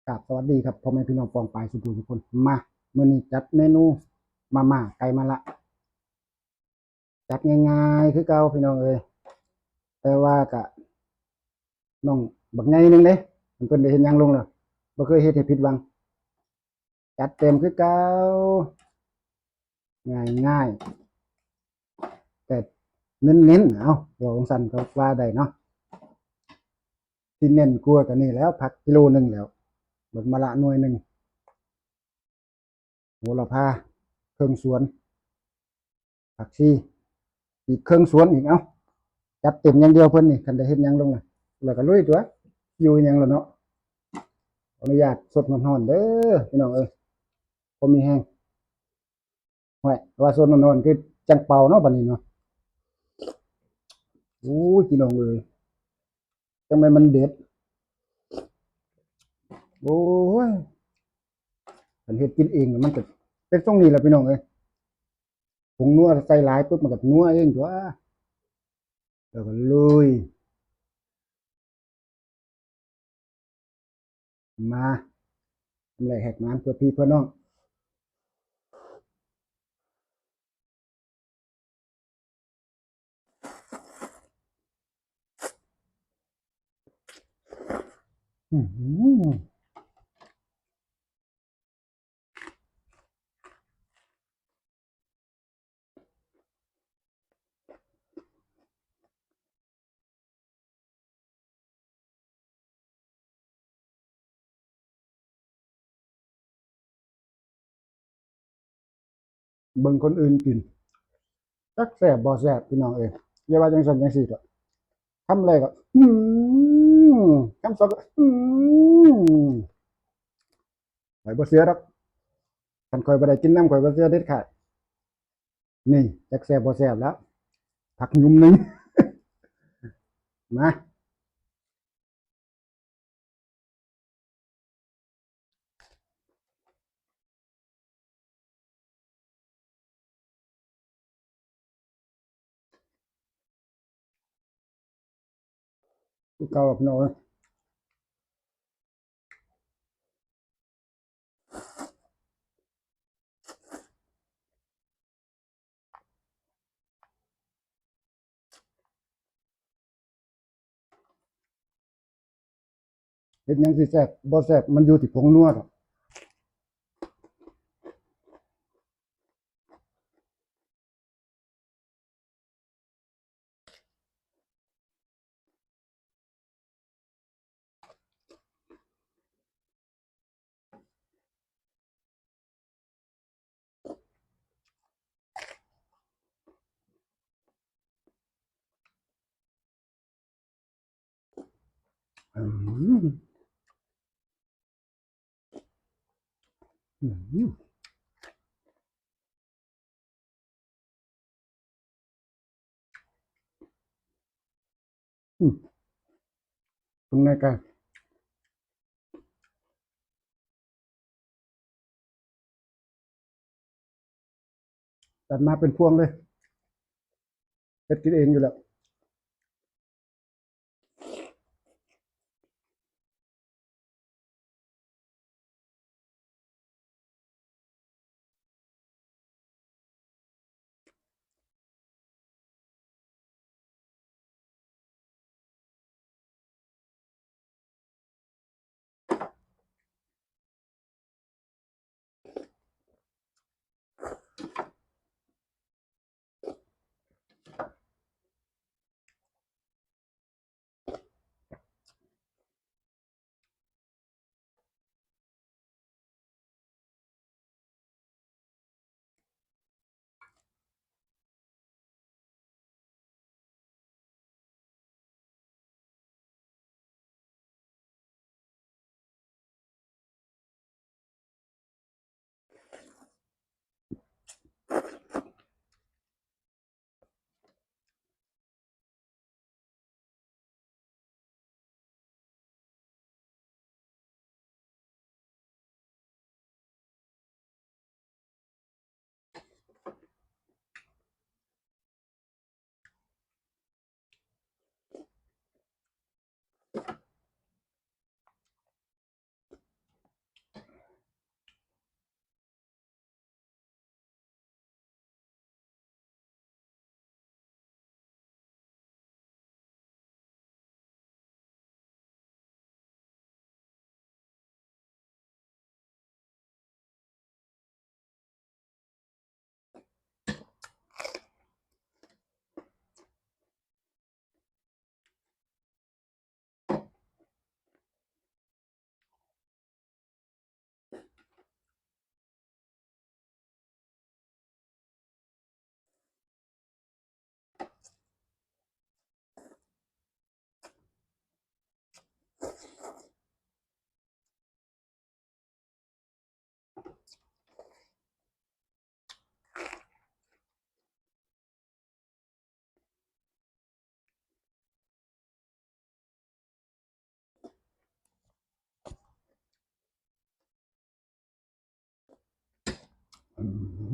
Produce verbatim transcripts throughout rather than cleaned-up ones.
กราบสวัสดีครับพ่อแม่พี่น้องปองปายสุภูทุกคน มา มื้อนี้จัดเมนูมาม่าไก่มะระ จัดง่ายๆคือเก่าพี่น้องเอ้ย แต่ว่ากะน้องบักใหญ่หนึ่งเด้ เพิ่นได้เฮ็ดหยังลงแล้ว บ่เคยเฮ็ดให้ผิดหวัง จัดเต็มคือเก่า ง่ายๆ แต่เน้นๆ เอา ว่าจั่งซั้นก็ว่าได้เนาะ ที่เน้นกว่าก็นี่แล้ว ผักกิโลหนึ่งแล้ว บักมะระหน่วยหนึ่ง โหระพา เครื่องสวน ผักชี อีกเครื่องสวนอีก เอ้า จัดเต็มอย่างเดียวเพิ่นนี่ คันได้เฮ็ดหยังลงน่ะ แล้วก็ลุยตั๊ว อยู่หยังล่ะเนาะ ขออนุญาตสดร้อนๆเด้อพี่น้องเอ้ย บ่มีแฮง ห้วย ว่าสดร้อนๆคือจั่งเป่าเนาะบัดนี้เนาะ โอ้ย พี่น้องเอ้ย จั่งแม่นมันเด็ด โอ้ย คันเฮ็ดกินเองน่ะมันก็เป็นทรงนี้แหละพี่น้องเอ้ย ผงนัวใส่หลายปุ๊บมันก็นัวเองตั๊ว แล้วก็ลุย มา ทำไรแหกหมานเพื่อพี่เพื่อน้อง อื้อหือ เบิ่งคนอื่นกิน จักแซ่บบ่แซ่บพี่น้องเอ้ย อย่าว่าจั่งซั้นจั่งซี้เถาะ คำแรกก็ อืม คำสองก็ อืม ข้อยบ่เชื่อดอก คันข้อยบ่ได้กินนำ ข้อยบ่เชื่อเด็ดขาด นี่ จักแซ่บบ่แซ่บแล้ว ผักหยุมหนึ่ง มา คือเก่าพี่น้องเอ้ย เฮ็ดหยังสิแซ่บบ่แซ่บ มันอยู่ที่ผงนัวดอก อืม อืม อืม ตรงในไก่ จัดมาเป็นพวงเลย เฮ็ดกินเองอยู่แล้ว อื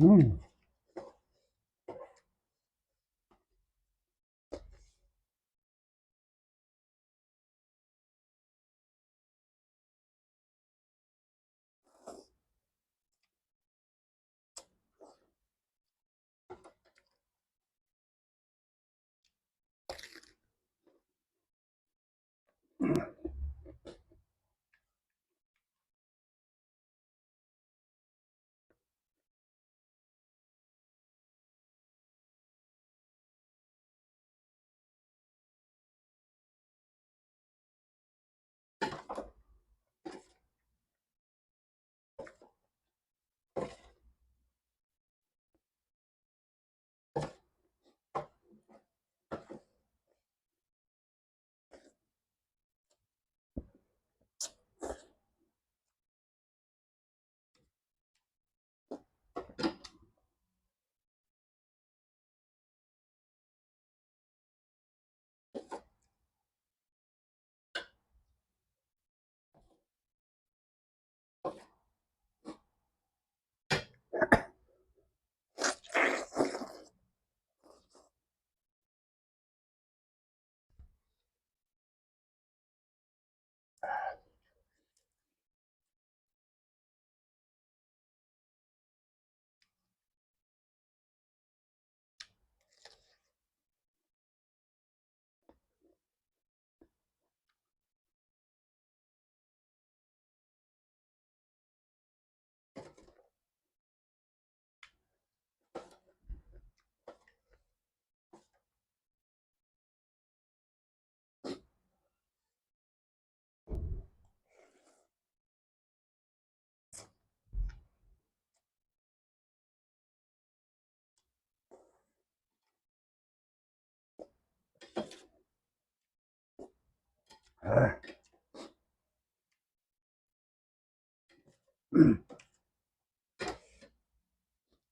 อืม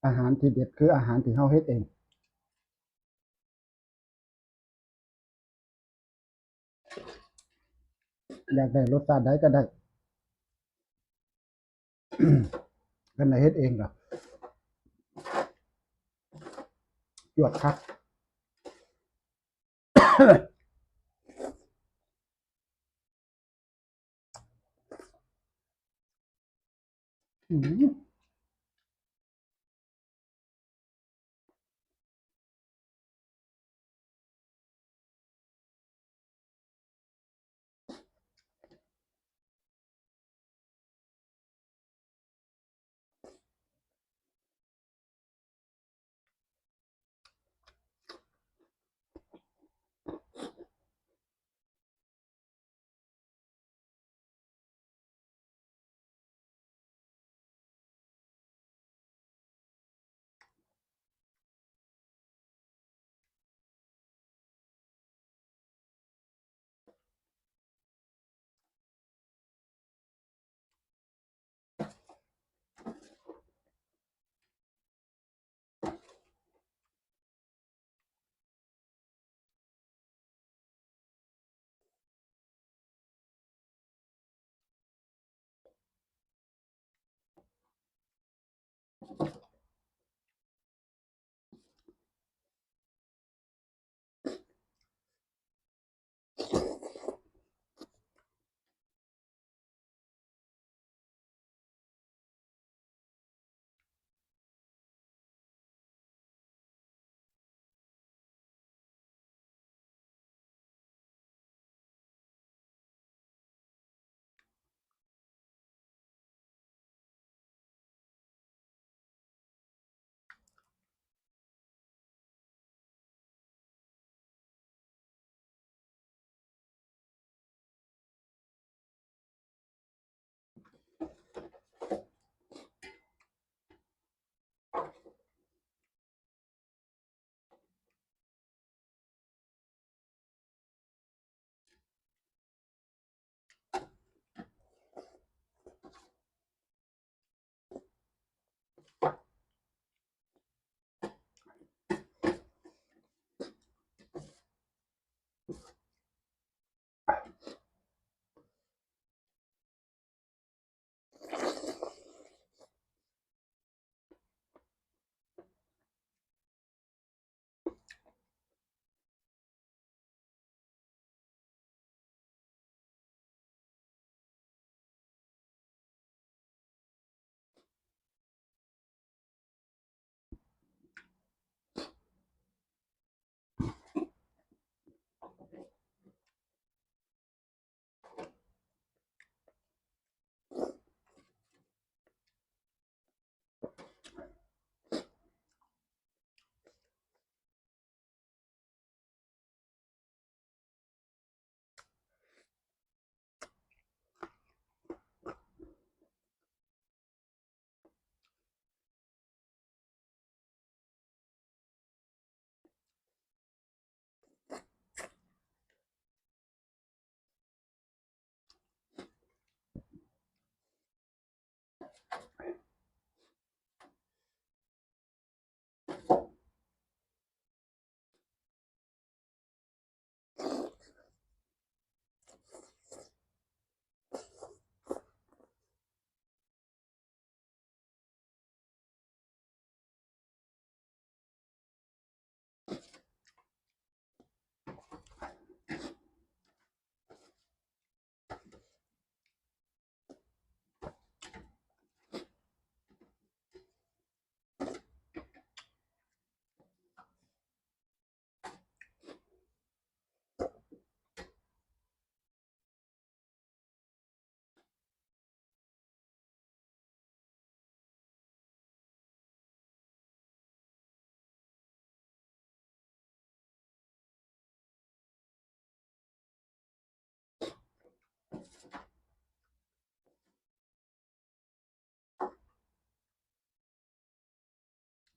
อาหารที่เด็ดคืออาหารที่เฮาเฮ็ดเอง อยากได้รสชาติใดก็ได้ คันได้เฮ็ดเองก็จวดคัก อืม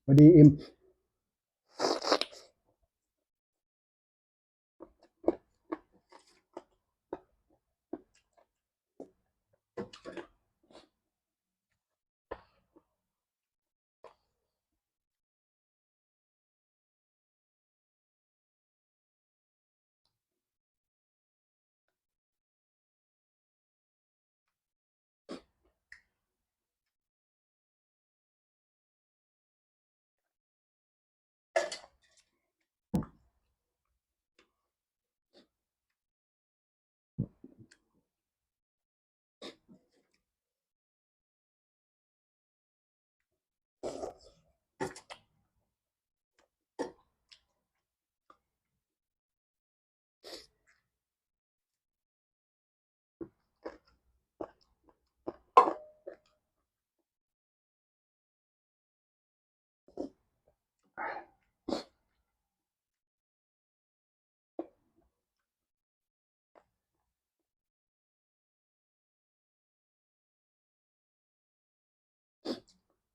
พอดีอิ่ม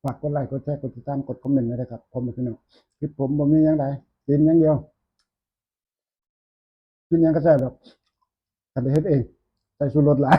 ฝากกดไลค์กดแชร์กดติดตามกดคอมเมนต์ด้วยนะครับผมพี่น้อง คลิปผมบ่มีหยังหลาย กินอย่างเดียว กินหยังก็แซ่บดอก กันเฮ็ดเอง ใส่ชูรสหลาย